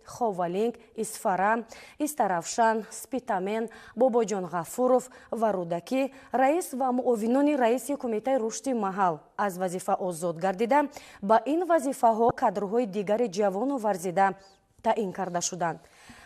Ховалинг, Исфара, Истаравшан, Спитамен, Бобоҷон Ғафуров ва Рӯдакӣ раис ва муовинони раиси Кумитаи рушди маҳал аз вазифа озод гардида, ба ин вазифаҳо кадрҳои дигари ҷавону варзида таъин карда шуданд.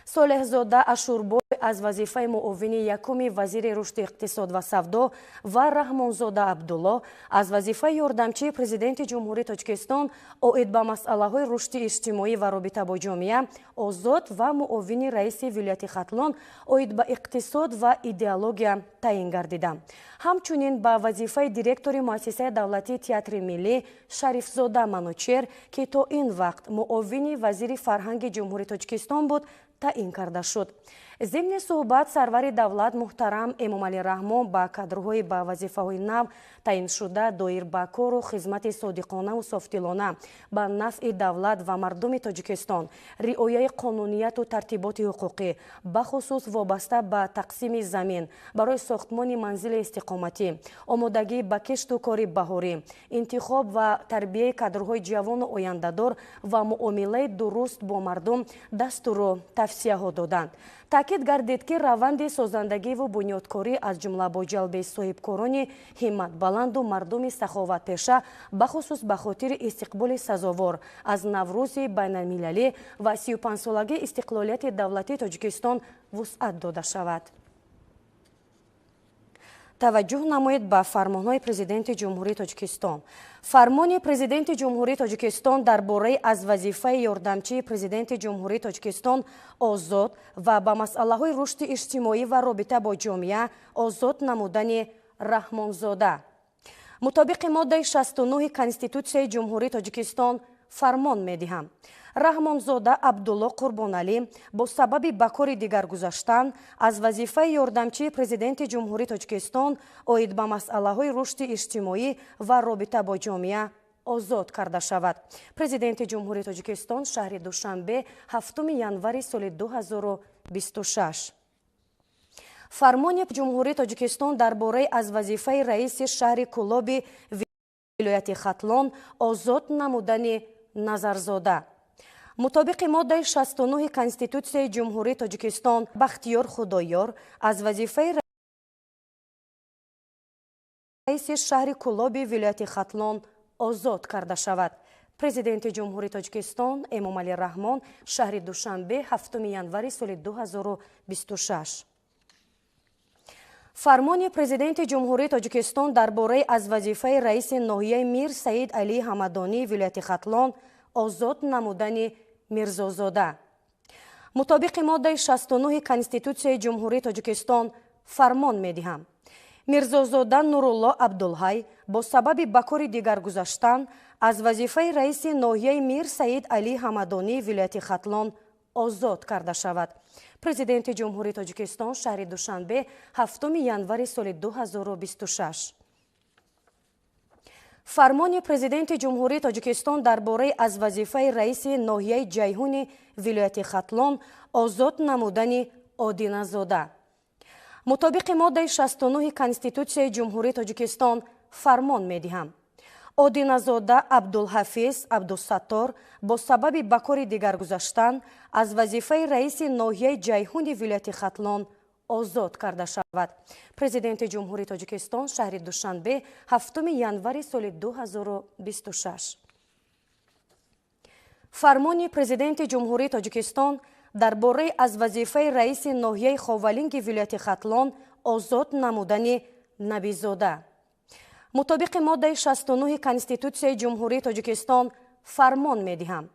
Солеҳзода Ашурбой аз вазифаи муовини якуми вазири рушди иқтисод ва савдо ва Раҳмонзода Абдулло аз вазифаи ёрдамчии Президенти Ҷумҳурии Тоҷикистон оид ба масъалаҳои рушди иҷтимоӣ ва робита бо ҷомеа озод ва муовини раиси вилояти Хатлон оид ба иқтисод ва идеология таъин гардида. Ҳамчунин ба вазифаи директори Муассисаи давлатии Театри миллӣ Шарифзода Манучер, ки то ин вақт муовини вазири фарҳанги Ҷумҳурии Тоҷикистон буд, таъин карда шуд. Зимни суҳбат сарвари давлат муҳтарам Эмомалӣ Раҳмон ба кадрҳои ба вазифаҳои нав таъиншуда доир ба кору хизмати содиқонаву софдилона ба нафъи давлат ва мардуми Тоҷикистон, риояи қонунияту тартиботи ҳуқуқӣ, бахусус вобаста ба тақсими замин барои сохтмони манзили истиқоматӣ, омодагӣ ба кишту кори баҳорӣ, интихоб ва тарбияи кадрҳои ҷавону ояндадор ва муомилаи дуруст бо мардум дастуру тавсияҳо доданд. Таъкид гардид, ки раванди созандагиву бунёдкорӣ, аз ҷумла бо ҷалби соҳибкорони ҳимматбаланду мардуми саховатпеша, бахусус ба хотири истиқболи сазовор аз Наврӯзи байналмилалӣ ва 35-солагии истиқлолияти давлатии Тоҷикистон вусъат дода шавад. Таваҷҷӯҳ намоед ба фармонҳои Президенти Ҷумҳурии Тоҷикистон. Фармони Президенти Ҷумҳурии Тоҷикистон дар бораи аз вазифаи ёрдамчии Президенти Ҷумҳурии Тоҷикистон озод ва ба масъалаҳои рушди иҷтимоӣ ва робита бо ҷомеа озод намудани Раҳмонзода. Мутобиқи моддаи 69 Конститутсияи Ҷумҳурии Тоҷикистон фармон медиҳам. Раҳмонзода Абдулло Қурбоналӣ бо сабаби ба кори дигар гузаштан аз вазифаи ёрдамчии Президенти Ҷумҳурии Тоҷикистон оид ба масъалаҳои рушди иҷтимоӣ ва робита бо ҷомеа озод карда шавад. Президенти Ҷумҳурии Тоҷикистон, шаҳри Душанбе, 7 январи соли 2026. Фармони Ҷумҳурии Тоҷикистон дар бораи аз вазифаи раиси шаҳри Кӯлоби вилояти Хатлон озод намудани Назарзода. Мутобиқи моддаи 69 Конститутсияи Ҷумҳурии Тоҷикистон Бахтиёр Худоёр аз вазифаи раиси шаҳри Кӯлоби вилояти Хатлон озод карда шавад. Президенти Ҷумҳурии Тоҷикистон Эмомалӣ Раҳмон, шаҳри Душанбе, 7 январи соли 2026. Фармони Президенти Ҷумҳурии Тоҷикистон дар бораи аз вазифаи раиси ноҳияи Мир Саид Алии Ҳамадонӣ вилояти Хатлон озод намудани Мирзозода. Мутобиқи моддаи 69 Конститутсияи Ҷумҳурии Тоҷикистон фармон медиҳам. Мирзозода Нурулло Абдулҳай бо сабаби ба кори дигар гузаштан аз вазифаи раиси ноҳияи Мир Саид Алии Ҳамадонӣ вилояти Хатлон озод карда шавад. Президенти Ҷумҳурии Тоҷикистон, шаҳри Душанбе, 7 январи соли 2026. Фармони Президенти Ҷумҳурии Тоҷикистон дар бораи аз вазифаи раиси ноҳияи Ҷайҳуни вилояти Хатлон озод намудани Одиназода. Мутобиқи моддаи 69 Конститутсияи Ҷумҳурии Тоҷикистон фармон медиҳам. Одиназода Абдулҳафиз Абдусаттор бо сабаби ба кори дигар гузаштан аз вазифаи раиси ноҳияи Ҷайҳуни вилояти Хатлон озод карда шавад. Президенти Ҷумҳурии Тоҷикистон, шаҳри Душанбе, 7 январи соли 2026. Фармони Президенти Ҷумҳурии Тоҷикистон дар бораи аз вазифаи раиси ноҳияи Ховалинги вилояти Хатлон озод намудани Набизода. Мутобиқи моддаи 69 Конститутсияи Ҷумҳурии Тоҷикистон фармон медиҳам.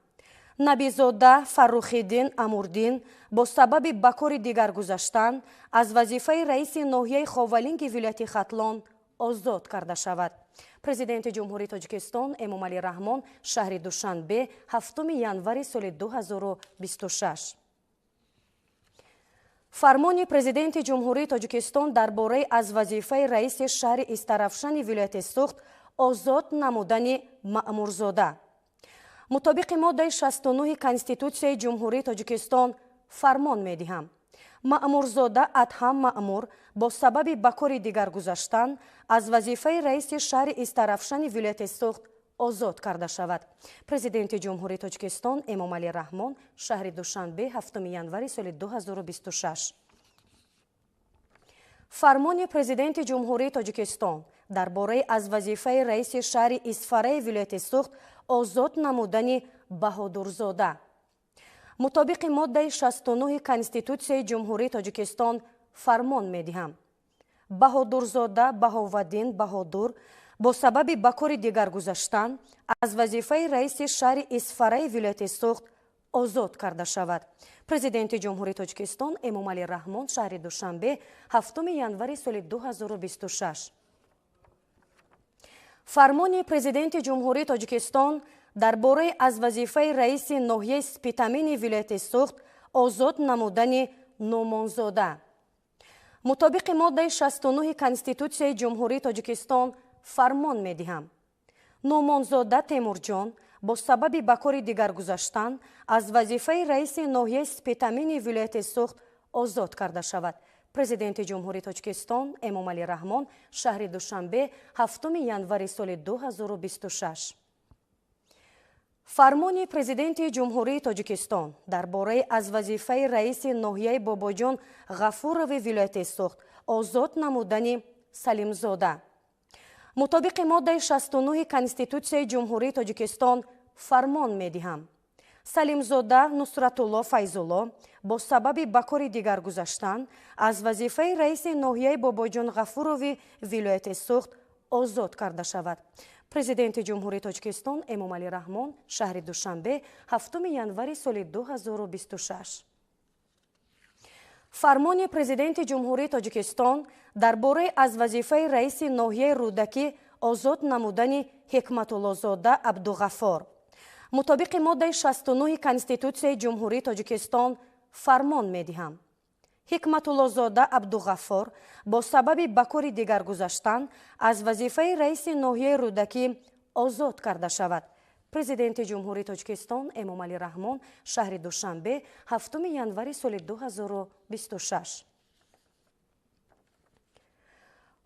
Набизода Фаррухиддин Амурдин бо сабаби ба кори дигар гузаштан аз вазифаи раиси ноҳияи Ховалинги вилояти Хатлон озод карда шавад. Президенти Ҷумҳурии Тоҷикистон Эмомалӣ Раҳмон, шаҳри Душанбе, 7 январи соли 2026. Фармони Президенти Ҷумҳурии Тоҷикистон дар бораи аз вазифаи раиси шаҳри Истаравшани вилояти Суғд озод намудани Маъмурзода. Мутобиқи моддаи 69 Конститутсияи Ҷумҳурии Тоҷикистон фармон медиҳам. Маъмурзода Адҳам Маъмур бо сабаби ба кори дигар гузаштан аз вазифаи раиси шаҳри Истаравшани вилояти Суғд озод карда шавад. Президенти Ҷумҳурии Тоҷикистон Эмомалӣ Раҳмон, шаҳри Душанбе, 7 январи соли 2026. Фармони Президенти Ҷумҳурии Тоҷикистон дар бораи аз вазифаи раиси шаҳри Исфараи вилояти Суғд озод намудани Баҳодурзода. Мутобиқи моддаи 69 Конститутсияи Ҷумҳурии Тоҷикистон фармон медиҳам. Баҳодурзода Баҳоваддин Баҳодур бо сабаби ба кори дигар гузаштан аз вазифаи раиси шаҳри Исфараи вилояти Суғд озод карда шавад. Президенти Ҷумҳурии Тоҷикистон Эмомалӣ Раҳмон, шаҳри Душанбе, 7 январи соли 2026. Фармони Президенти Ҷумҳурии Тоҷикистон дар бораи аз вазифаи раиси ноҳияи Спитамини вилояти Суғд озод намудани Нумонзода. Мутобиқи моддаи 69 Конститутсияи Ҷумҳурии Тоҷикистон фармон медиҳам. Нумонзода Темурҷон бо сабаби ба кори дигар гузаштан аз вазифаи раиси ноҳияи Спитамини вилояти Суғд озод карда шавад. Президенти Ҷумҳурии Тоҷикистон Эмомалӣ Раҳмон, шаҳри Душанбе, 7 январи соли 2026. Фармони Президенти Ҷумҳурии Тоҷикистон дар бораи аз вазифаи раиси ноҳияи Бобоҷон Ғафурови вилояти Суғд озод намудани Салимзода. Мутобиқи моддаи 69 Конститутсияи Ҷумҳурии Тоҷикистон фармон медиҳам. Салимзода Нусратулло Файзулло бо сабаби ба кори дигар гузаштан аз вазифаи раиси ноҳияи Бобоҷон Ғафурови вилояти Суғд озод карда шавад. Президенти Ҷумҳурии Тоҷикистон Эмомалӣ Раҳмон, шаҳри Душанбе, 7 январи соли 2026. Фармони Президенти Ҷумҳурии Тоҷикистон дар бораи аз вазифаи раиси ноҳияи Рӯдакӣ озод намудани Ҳикматуллозода Абдуғаффор. Мутобиқи моддаи 69 Конститутсияи Ҷумҳурии Тоҷикистон фармон медиҳам. Ҳикматуллозода Абдуғаффор бо сабаби ба кори дигар гузаштан аз вазифаи раиси ноҳияи Рӯдакӣ озод карда шавад. Президенти Ҷумҳурии Тоҷикистон Эмомалӣ Раҳмон, шаҳри Душанбе, 7 январи соли 2026.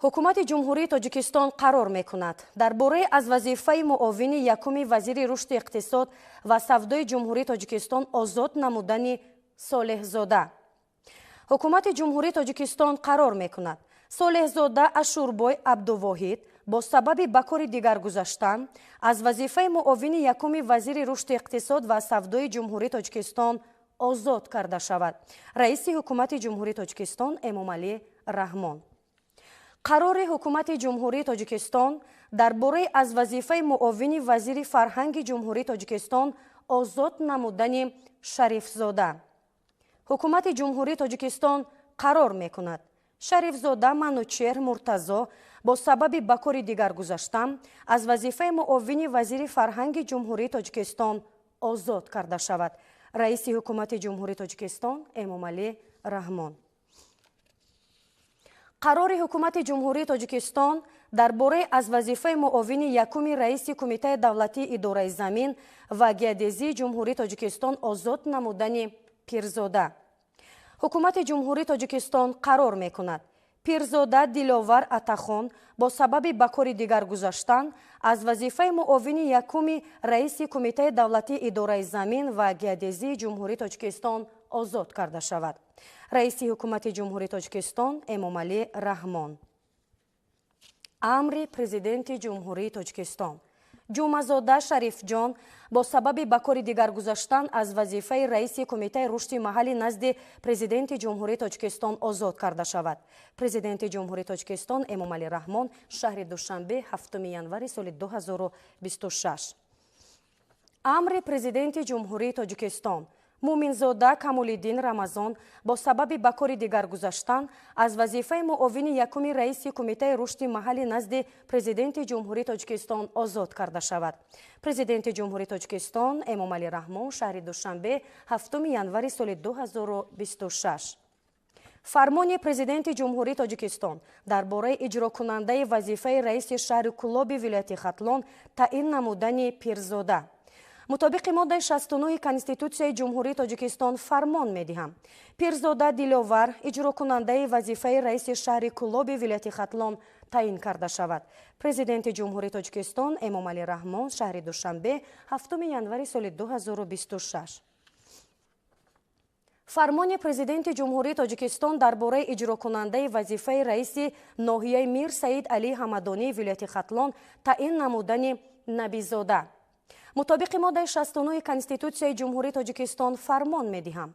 Ҳукумати Ҷумҳурии Тоҷикистон қарор мекунад дар бораи аз вазифаи муовини якуми вазири рушди иқтисод ва савдои Ҷумҳурии Тоҷикистон озод намудани Солеҳзода. Ҳукумати Ҷумҳурии Тоҷикистон қарор мекунад Солеҳзода Ашурбой Абдувоҳид бо сабаби ба кори дигар гузаштан аз вазифаи муовини якуми вазири рушди иқтисод ва савдои Ҷумҳурии Тоҷикистон озод карда шавад. Раиси Ҳукумати Ҷумҳурии Тоҷикистон Эмомалӣ Раҳмон. Қарори Ҳукумати Ҷумҳурии Тоҷикистон дар бораи аз вазифаи муовини вазири фарҳанги Ҷумҳурии Тоҷикистон озод намудани Шарифзода. Ҳукумати Ҷумҳурии Тоҷикистон қарор мекунад Шарифзода Манучеҳр Муртазо бо сабаби ба кори дигар гузаштан аз вазифаи муовини вазири фарҳанги Ҷумҳурии Тоҷикистон озод карда шавад. Раиси Ҳукумати Ҷумҳурии Тоҷикистон Эмомалӣ Раҳмон. Қарори Ҳукумати Ҷумҳурии Тоҷикистон дар бораи аз вазифаи муовини якуми раиси Кумитаи давлатии идораи замин ва геодезии Ҷумҳурии Тоҷикистон озод намудани Пирзода. Ҳукумати Ҷумҳурии Тоҷикистон қарор мекунад Пирзода Диловар Атахон бо сабаби ба кори дигар гузаштан аз вазифаи муовини якуми раиси Кумитаи давлатии идораи замин ва геодезии Ҷумҳурии Тоҷикистон озод карда шавад. Раиси Ҳукумати Ҷумҳурии Тоҷикистон Эмомалӣ Раҳмон. Амри Президенти Ҷумҳурии Тоҷикистон. Ҷумазода Шарифҷон бо сабаби ба кори дигар гузаштан аз вазифаи раиси Кумитаи рушди маҳаллӣ назди Президенти Ҷумҳурии Тоҷикистон озод карда шавад. Президенти Ҷумҳурии Тоҷикистон Эмомалӣ Раҳмон, шаҳри Душанбе, 7 январи соли 2026. Амри Президенти Ҷумҳурии Тоҷикистон. Муминзода Камолиддин Рамазон бо сабаби ба кори дигар гузаштан аз вазифаи муовини якуми раиси Кумитаи рушди маҳаллӣ назди Президенти Ҷумҳурии Тоҷикистон озод карда шавад. Президенти Ҷумҳурии Тоҷикистон Эмомалӣ Раҳмон, шаҳри Душанбе, 7 январи соли 2026. Фармони Президенти Ҷумҳурии Тоҷикистон дар бораи иҷрокунандаи вазифаи раиси шаҳри Кӯлоби вилояти Хатлон таъин намудани Пирзода. Мутобиқи моддаи 69 Конститутсияи Ҷумҳурии Тоҷикистон фармон медиҳам. Пирзода Диловар иҷрокунандаи вазифаи раиси шаҳри Кӯлоби вилояти Хатлон таъин карда шавад. Президенти Ҷумҳурии Тоҷикистон Эмомалӣ Раҳмон, шаҳри Душанбе, 7 январи соли 2026. Фармони Президенти Ҷумҳурии Тоҷикистон дар бораи иҷрокунандаи вазифаи раиси ноҳияи Мир Саид Алӣ Ҳамадонии вилояти Хатлон таъин намудани Набизода. Мутобиқи моддаи 69 Конститутсияи Ҷумҳурии Тоҷикистон фармон медиҳам.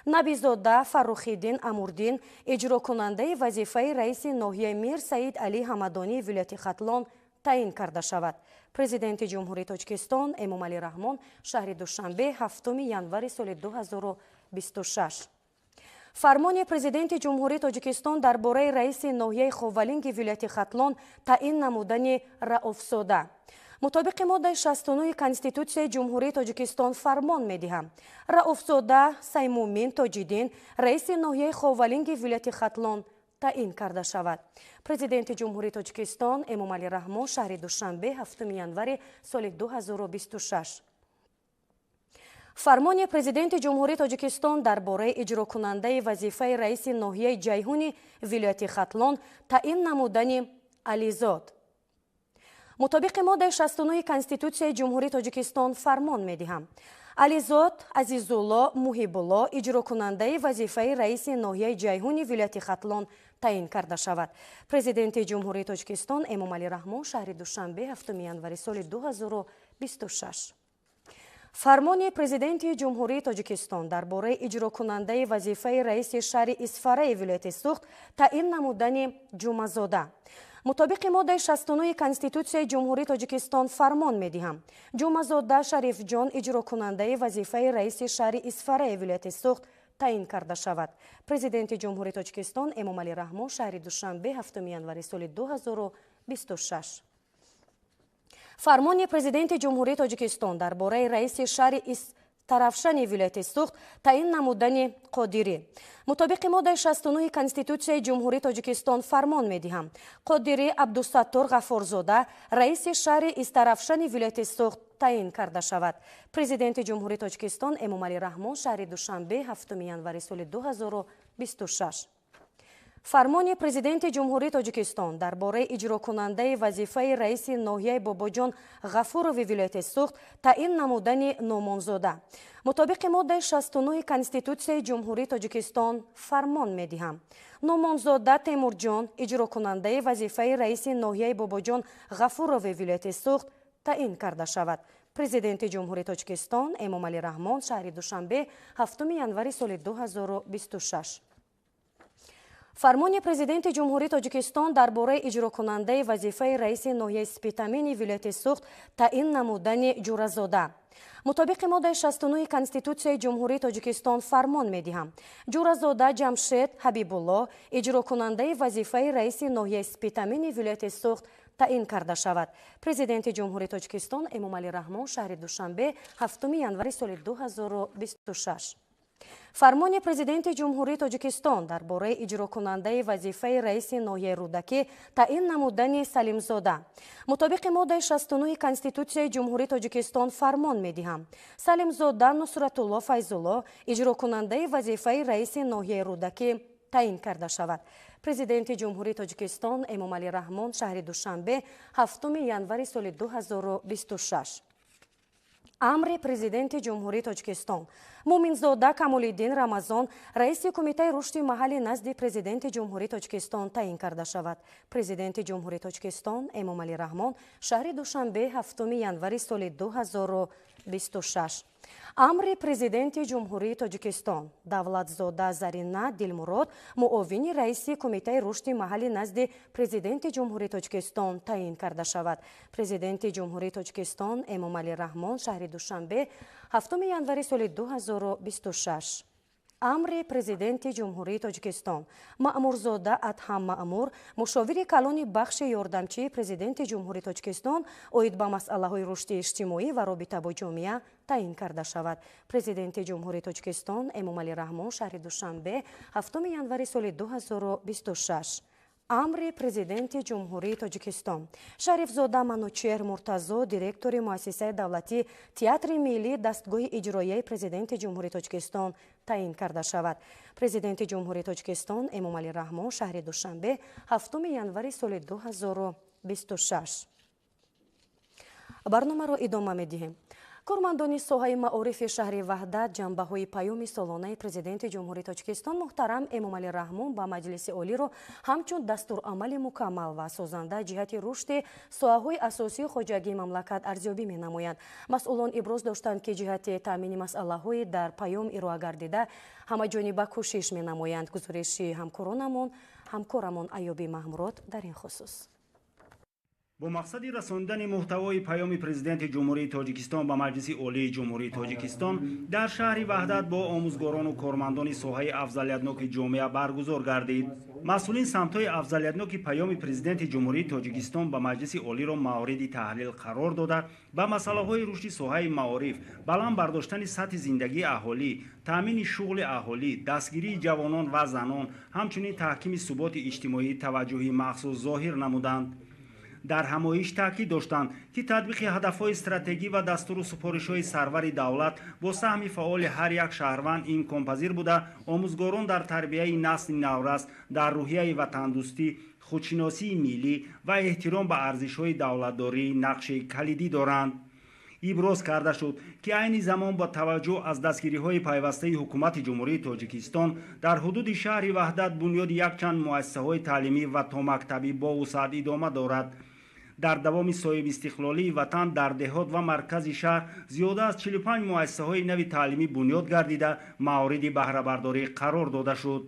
Набизода Фаррухиддин Амурдин иҷрокунандаи вазифаи раиси ноҳияи Мир Саид Алӣ Ҳамадонии вилояти Хатлон таъин карда шавад. Президенти Ҷумҳурии Тоҷикистон Эмомалӣ Раҳмон, шаҳри Душанбе, 7 январи соли 2026. Фармони Президенти Ҷумҳурии Тоҷикистон дар бораи раиси ноҳияи Ховалинги вилояти Хатлон таъин намудани Раъуфзода. Мутобиқи моддаи 69 Конститутсияи Ҷумҳурии Тоҷикистон фармон медиҳам. Раъуфзода Саймумин Тоҷиддин раиси ноҳияи Ховалинги вилояти Хатлон таъин карда шавад. Президенти Ҷумҳурии Тоҷикистон Эмомалӣ Раҳмон, шаҳри Душанбе, 7 январи соли 2026. Фармони Президенти Ҷумҳурии Тоҷикистон дар бораи иҷрокунандаи вазифаи раиси ноҳияи Ҷайҳуни вилояти Хатлон таъин намудани Ализод. Мутобиқи моддаи 69 Конститутсияи Ҷумҳурии Тоҷикистон фармон медиҳам. Ализод Азизулло Муҳибулло иҷрокунандаи вазифаи раиси ноҳияи Ҷайҳуни вилояти Хатлон таъин карда шавад. Президенти Ҷумҳурии Тоҷикистон Эмомалӣ Раҳмон, шаҳри Душанбе, 7 январи соли 2026. Фармони Президенти Ҷумҳурии Тоҷикистон дар бораи иҷрокунандаи вазифаи раиси шаҳри Исфараи вилояти Суғд таъин намудани Ҷумазода. Мутобиқи моддаи 69 Конститутсияи Ҷумҳурии Тоҷикистон фармон медиҳам. Ҷумазода Шарифҷон иҷрокунандаи вазифаи раиси шаҳри Исфараи вилояти Суғд таъин карда шавад. Президенти Ҷумҳурии Тоҷикистон Эмомалӣ Раҳмон, шаҳри Душанбе, 7 январи соли 2026. Фармони Президенти Ҷумҳурии Тоҷикистон дар бораи раиси шаҳри Тарафшани вилояти Суғд таъин намудани Қодирӣ. Мутобиқи моддаи 69 Конститутсияи Ҷумҳурии Тоҷикистон фармон медиҳам. Қодирӣ Абдусаттор Ғаффорзода раиси шаҳри Истарафшани вилояти Суғд таъин карда шавад. Президенти Ҷумҳурии Тоҷикистон Эмомалӣ Раҳмон, шаҳри Душанбе, 7 январи соли 2026. Фармони Президенти Ҷумҳурии Тоҷикистон дар бораи иҷрокунандаи вазифаи раиси ноҳияи Бобоҷон Ғафурови вилояти Суғд таъин намудани Номонзода. Мутобиқи моддаи 69 Конститутсияи Ҷумҳурии Тоҷикистон фармон медиҳам. Номонзода Темурҷон иҷрокунандаи вазифаи раиси ноҳияи Бобоҷон Ғафурови вилояти Суғд таъин карда шавад. Президенти Ҷумҳурии Тоҷикистон Эмомалӣ Раҳмон, шаҳри Душанбе, 7 январи соли 2026. Фармони Президенти Ҷумҳурии Тоҷикистон дар бораи иҷрокунандаи вазифаи раиси ноҳияи Спитамини вилояти Суғд таъин намудани Ҷуразода. Мутобиқи моддаи 69 Конститутсияи Ҷумҳурии Тоҷикистон фармон медиҳам. Ҷуразода Ҷамшед Ҳабибулло иҷрокунандаи вазифаи раиси ноҳияи Спитамини вилояти Суғд таъин карда шавад. Президенти Ҷумҳурии Тоҷикистон Эмомалӣ Раҳмон, шаҳри Душанбе, 7 январи соли 2026. Фармони Президенти Ҷумҳурии Тоҷикистон дар бораи иҷрокунандаи вазифаи раиси ноҳияи Рӯдакӣ таъин намудани Салимзода. Мутобиқи моддаи 69 Конститутсияи Ҷумҳурии Тоҷикистон фармон медиҳам. Салимзода Нусратулло Файзулло иҷрокунандаи вазифаи раиси ноҳияи Рӯдакӣ таъин карда шавад. Президенти Ҷумҳурии Тоҷикистон Эмомалӣ Раҳмон, шаҳри Душанбе, 7 январи соли 2026. Амри Президенти Ҷумҳурии Тоҷикистон. Муминзода Камолиддин Рамазон раиси Кумитаи рушди маҳалли назди Президенти Ҷумҳурии Тоҷикистон таъин карда шавад. Президенти Ҷумҳурии Тоҷикистон Эмомалӣ Раҳмон, шаҳри Душанбе, 7 январи соли 2026. Амри Президенти Ҷумҳурии Тоҷикистон. Давлатзода Зарина Дилмурод муовини раиси Кумитаи рушди маҳалли назди Президенти Ҷумҳурии Тоҷикистон таъин карда шавад. Президенти Ҷумҳурии Тоҷикистон Эмомалӣ Раҳмон, шаҳри Душанбе, 7 январи соли 2026. Амри Президенти Ҷумҳурии Тоҷикистон. Маъмурзода Адҳам Маъмур мушовири калони бахши ёрдамчии Президенти Ҷумҳурии Тоҷикистон оид ба масъалаҳои рушди иҷтимоӣ ва робита бо ҷомеа таъин карда шавад. Президенти Ҷумҳурии Тоҷикистон Эмомалӣ Раҳмон, шаҳри Душанбе, 7 январи соли 2026. Амри Президенти Ҷумҳурии Тоҷикистон. Шарифзода Манучеҳр Муртазо, директори Муассисаи давлатии Театри миллии дастгоҳи иҷроияи Президенти Ҷумҳурии Тоҷикистон таъин карда шавад. Президенти Ҷумҳурии Тоҷикистон Эмомалӣ Раҳмон, шаҳри Душанбе, 7 январи соли 2026. Барномаро идома медиҳем. Кормандони соҳаи маорифи шаҳри Ваҳдат ҷанбаҳои паёми солонаи Президенти Ҷумҳурии Тоҷикистон муҳтарам Эмомалӣ Раҳмон ба Маҷлиси Олиро ҳамчун дастурамали мукаммал ва созанда ҷиҳати рушди соҳаҳои асосии хоҷагии мамлакат арзёбӣ менамоянд. Масъулон иброз доштанд, ки ҷиҳати таъмини масъалаҳои дар паём ироа гардида ҳамаҷониба кӯшиш менамоянд. Гузориши ҳамкорамон Аюби Маҳмурод дар ин хусус. Бо мақсади расондани муҳтавои паёми Президенти Ҷумҳурии Тоҷикистон ба Маҷлиси Олии Ҷумҳурии Тоҷикистон дар шаҳри Ваҳдат бо омӯзгорону кормандони соҳаи афзалиятноки ҷомеа баргузор гардид. Масъулин самтҳои афзалиятноки паёми Президенти Ҷумҳурии Тоҷикистон ба Маҷлиси Олиро мавриди таҳлил қарор дода, ба масъалаҳои рушди соҳаи маориф, баланд бардоштани сатҳи зиндагии аҳолӣ, таъмини шуғли аҳолӣ, дастгирии ҷавонон ва занон, ҳамчунин таҳкими суботи иҷтимоӣ таваҷҷӯҳи махсус зоҳир намуданд. Дар ҳамоиш таъкид доштанд, ки татбиқи ҳадафҳои стратегӣ ва дастуру супоришҳои сарвари давлат бо саҳми фаъоли ҳар як шаҳрванд имконпазир буда, омӯзгорон дар тарбияи насли наврас дар рӯҳияи ватандӯстӣ, худшиносии миллӣ ва эҳтиром ба арзишҳои давлатдорӣ нақши калидӣ доранд. Иброз карда шуд, ки айни замон бо таваҷҷӯҳ аз дастгириҳои пайвастаи ҳукумати Ҷумҳурии Тоҷикистон дар ҳудуди шаҳри Ваҳдат бунёди якчанд муассисаҳои таълимӣ ва томактабӣ бо вусъат идома дорад. Дар давоми соҳибистиқлолии ватан дар деҳот ва маркази шаҳр зиёда аз 45 муассисаҳои нави таълимӣ бунёд гардида, мавриди баҳрабардорӣ қарор дода шуд.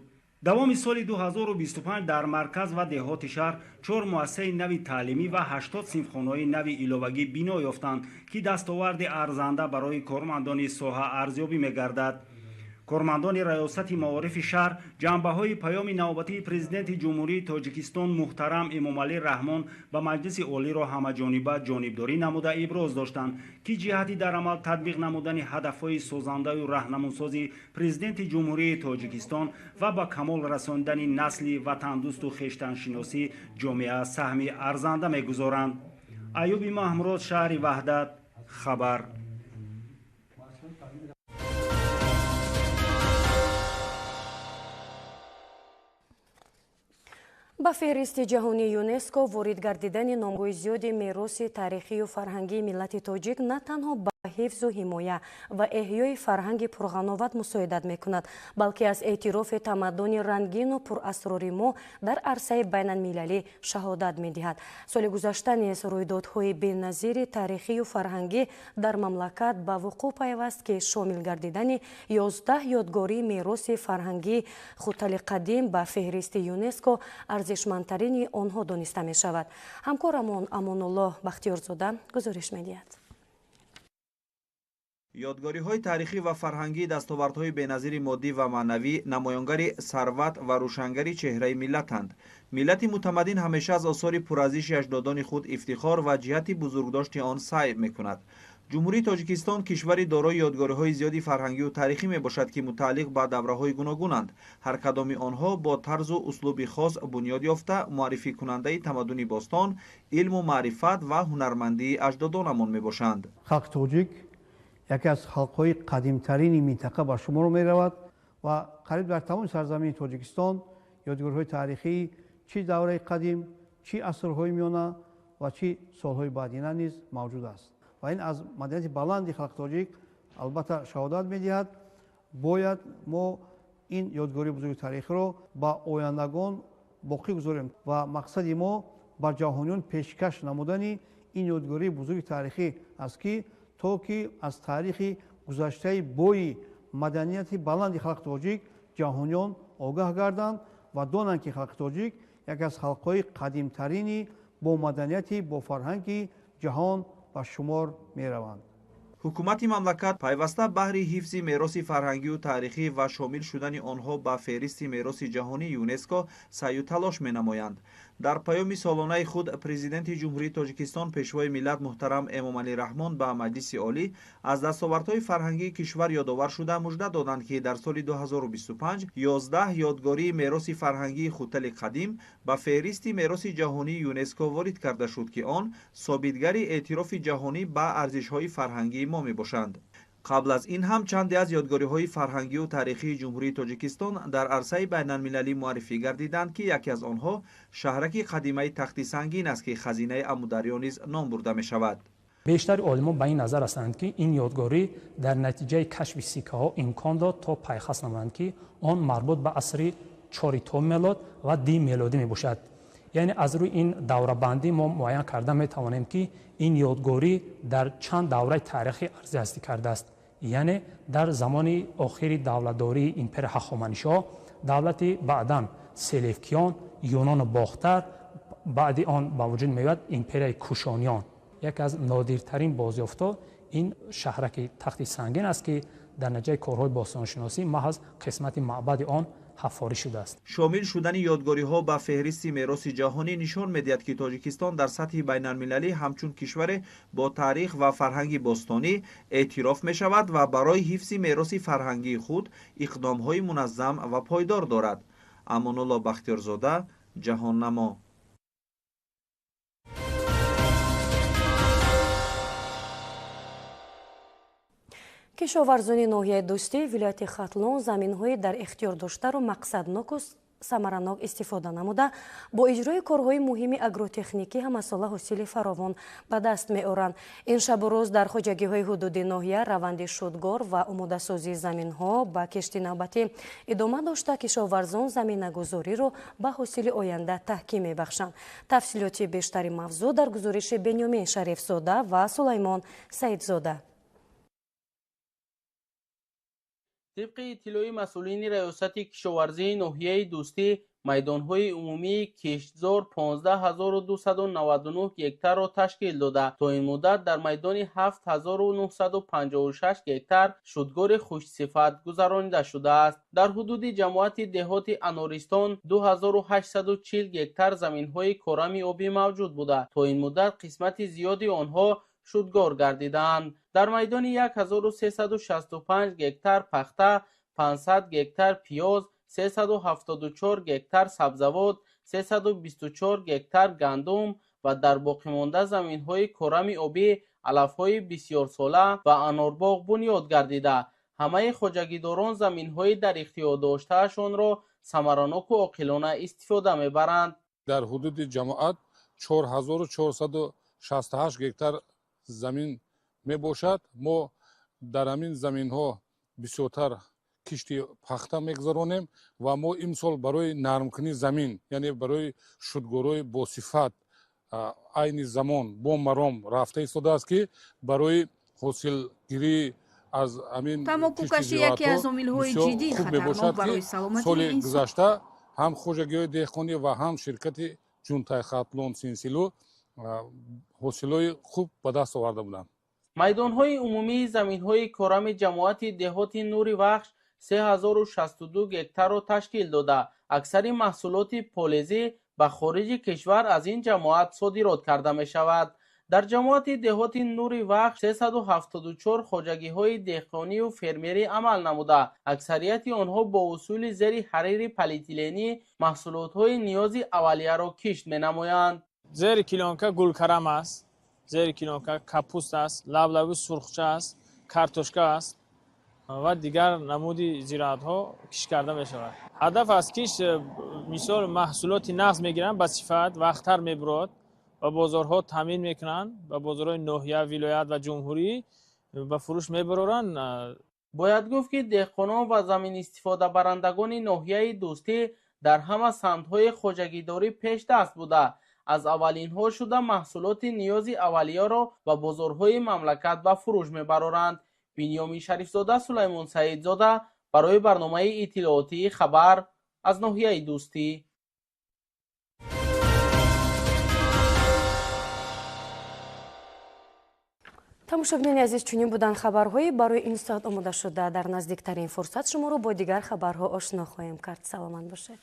Давоми соли 2025 дар марказ ва деҳоти шаҳр 4 муассисаи нави таълимӣ ва 80 синфхонаҳои нави иловагӣ бино ёфтанд, ки дастоварди арзанда барои кормандони соҳа арзёбӣ мегардад. Кормандони раёсати маорифи шаҳр ҷанбаҳои паёми навбатии Президенти Ҷумҳурии Тоҷикистон муҳтарам Эмомалӣ Раҳмон ба Маҷлиси Олиро ҳамаҷониба ҷонибдорӣ намуда иброз доштанд, ки ҷиҳати дар амал татбиқ намудани ҳадафҳои созандаю раҳнамунсози Президенти Ҷумҳурии Тоҷикистон ва ба камол расондани насли ватандӯсту хештаншиносӣ ҷомеа саҳми арзанда мегузоранд. Аюби Маҳмурод, шаҳри Ваҳдат, хабар. Ба феҳристи ҷаҳонии ЮНЕСКО ворид гардидани номгӯи зиёди мероси таърихию фарҳангии миллати тоҷик на танҳо ба ҳифзу ҳимоя ва эҳёи фарҳанги пурғановат мусоидат мекунад, балки аз эътирофи тамаддуни рангину пурасрори мо дар арсаи байналмилалӣ шаҳодат медиҳад. Соли гузашта низ рӯйдодҳои беназири таърихию фарҳангӣ дар мамлакат ба вуқӯъ пайваст, ки шомил гардидани 11 ёдгории мероси фарҳангии Хутали қадим ба феҳристи ЮНЕСКО арзишмандтарини онҳо дониста мешавад. Ҳамкорамон Амонуллоҳ Бахтиёрзода гузориш медиҳад. Ёдгориҳои таърихӣ ва фарҳангӣ, дастовардҳои беназири моддӣ ва маънавӣ, намоёнгари сарват ва рӯшангари чеҳраи миллатанд. Миллати мутамаддин ҳамеша аз осори пурарзиши аҷдодони худ ифтихор ва ҷиҳати бузургдошти он саъй мекунад. Ҷумҳурии Тоҷикистон кишвари дорои ёдгориҳои зиёди фарҳангию таърихӣ мебошад, ки мутааллиқ ба давраҳои гуногунанд. Ҳар кадоми онҳо бо тарзу услуби хос бунёд ёфта, муаррификунандаи тамаддуни бостон, илму маърифат ва ҳунармандии аҷдодонамон мебошанд. Халқи тоҷик яке аз халқҳои қадимтарини минтақа ба шумор меравад ва қариб дар тамоми сарзамини Тоҷикистон ёдгориҳои таърихӣ чӣ давраи қадим, чӣ асрҳои миёна ва чӣ солҳои баъдина низ мавҷуд аст. Ва ин аз маданияти баланди халқи тоҷик албатта шаҳодат медиҳад. Бояд мо ин ёдгории бузурги таърихиро ба ояндагон боқӣ гузорем ва мақсади мо ба ҷаҳониён пешкаш намудани ин ёдгории бузурги таърихӣ аст, ки то ки аз таърихи гузаштаи бои маданияти баланди халқи тоҷик ҷаҳониён огаҳ гарданд ва донанд, ки халқи тоҷик яке аз халқҳои қадимтарини бо маданияти бо фарҳанги ҷаҳон ба шумор мераванд. Ҳукумати мамлакат пайваста баҳри ҳифзи мероси фарҳангию таърихӣ ва шомил шудани онҳо ба феҳристи мероси ҷаҳонии ЮНЕСКО саъю талош менамоянд. Дар паёми солонаи худ Президенти Ҷумҳурии Тоҷикистон, Пешвои миллат муҳтарам Эмомалӣ Раҳмон ба Маҷлиси Олӣ аз дастовардҳои фарҳангии кишвар ёдовар шуда мужда доданд, ки дар соли 2025 11 ёдгории мероси фарҳангии Хутали қадим ба феҳристи мероси ҷаҳонии ЮНЕСКО ворид карда шуд, ки он собитгари эътирофи ҷаҳонӣ ба арзишҳои фарҳангии мо мебошанд. Қабл аз ин ҳам чанде аз ёдгориҳои фарҳангию таърихии Ҷумҳурии Тоҷикистон дар арсаи байналмилалӣ муаррифӣ гардиданд, ки яке аз онҳо шаҳраки қадимаи Тахти Сангин аст, ки хазинаи Амударё низ ном бурда мешавад. Бештари олимон ба ин назар ҳастанд, ки ин ёдгорӣ дар натиҷаи кашфи сиккаҳо имкон дод то пайхас намоянд, ки он марбут ба асри 4 то мелод ва 2 мелодӣ мебошад. Яъне аз рӯи ин даврабандӣ мо муайян карда метавонем, ки ин ёдгорӣ дар чанд давраи таърихӣ арзи ҳастӣ кардааст. Яъне дар замони охири давлатдории империяи Ҳахоманишо, давлати баъдан Селевкиён, Юнону Бохтар, баъди он ба вуҷуд меояд империяи Кушониён. Яке аз нодиртарин бозёфтҳо ин шаҳраки Тахти Сангин аст, ки дар натиҷаи корҳои бостоншиносӣ маҳз қисмати маъбади он ҳаффорӣ шудааст. Шомил шудани ёдгориҳо ба феҳристи мероси ҷаҳонӣ нишон медиҳад, ки Тоҷикистон дар сатҳи байналмилалӣ ҳамчун кишваре бо таърих ва фарҳанги бостонӣ эътироф мешавад ва барои ҳифзи мероси фарҳангии худ иқдомҳои муназзам ва пойдор дорад. Амонулло Бахтиёрзода, Ҷаҳоннамо. Кишоварзони ноҳияи Дӯстӣ вилояти Хатлон заминҳои дар ихтиёр доштаро мақсадноку самаранок истифода намуда, бо иҷрои корҳои муҳими агротехникӣ ҳамасола ҳосили фаровон ба даст меоранд. Ин шабу рӯз дар хоҷагиҳои ҳудуди ноҳия раванди шудгор ва омодасозии заминҳо ба кишти навбатӣ идома дошта, кишоварзон заминагузориро ба ҳосили оянда таҳким мебахшанд. Тафсилоти бештари мавзӯъ дар гузориши Бенёмин Шарифзода ва Сулаймон Саидзода. Тибқи иттилои масъулини раёсати кишоварзии ноҳияи Дӯстӣ, майдонҳои умумии киштзор 15299 гектарро ташкил дода, то ин муддат дар майдони 7956 гектар шудгори хушсифат гузаронида шудааст. Дар ҳудуди ҷамоати деҳоти Анористон 2840 гектар заминҳои корами обӣ мавҷуд буда, то ин муддат қисмати зиёди онҳо шудгор гардидаанд. Дар майдони 1365 гектар пахта, 500 гектар пиёз, 374 гектар сабзавот, 324 гектар гандум ва дар боқимонда заминҳои корами обӣ алафҳои бисёрсола ва анорбоғ бунёд гардида, ҳамаи хоҷагидорон заминҳои дар ихтиёр доштаашонро самараноку оқилона истифода мебаранд. Дар ҳудуди ҷамоат 4468 гектар замин мебошад. Мо дар ҳамин заминҳо бисёртар кишти пахта мегузаронем ва мо имсол барои нармкунии замин, яъне барои шудгорҳои босифат айни замон бо маром рафта истодааст, ки барои ҳосилгирӣ аз ҳамин тамокукашӣ яке аз омилҳои ҷиддии хатарнок барои саломатии соли инсон. Гузашта ҳам хоҷагиҳои деҳқонӣ ва ҳам ширкати Ҷунтай Хатлон Синсилу ҳосилҳои хуб ба даст оварда буданд. Майдонҳои умумии заминҳои корами ҷамоати деҳоти Нури Вахш 3062 гектарро ташкил дода, аксари маҳсулоти полезӣ ба хориҷи кишвар аз ин ҷамоат содирот карда мешавад. Дар ҷамоати деҳоти Нури Вахш 374 хоҷагиҳои деҳқонию фермерӣ амал намуда, аксарияти онҳо бо усули зери ҳарири полиэтиленӣ маҳсулотҳои ниёзи аввалияро кишт менамоянд. Зери килонка гулкарам аст, зери килонка капуст аст, лаблаби сурхча аст, картошка аст ва дигар намуди зироатҳо кишт карда мешавад. Ҳадаф аз кишт, мисол, маҳсулоти нағз мегиранд, ба сифат вақттар мебурад ва бозорҳо таъмин мекунанд, ба бозорҳои ноҳия, вилоят ва ҷумҳурӣ ба фурӯш мебароранд. Бояд гуфт, ки деҳқонон ва заминистифодабарандагони ноҳияи Дӯстӣ дар ҳама самтҳои хоҷагидорӣ пешдаст буда, аз аввалинҳо шуда маҳсулоти ниёзи аввалияро ба бозорҳои мамлакат ба фурӯш мебароранд. Бинёмин Шарифзода, Сулаймон Саидзода барои барномаи иттилоотии хабар аз ноҳияи Дӯстӣ. Тамошобинони азиз, чунин буданд хабарҳои барои ин соат омода шуда. Дар наздиктарин фурсат шуморо бо дигар хабарҳо ошно хоҳем кард. Саломат бошед.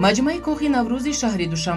Маҷмӯаи кохи Наврӯзи шаҳри Душанбе.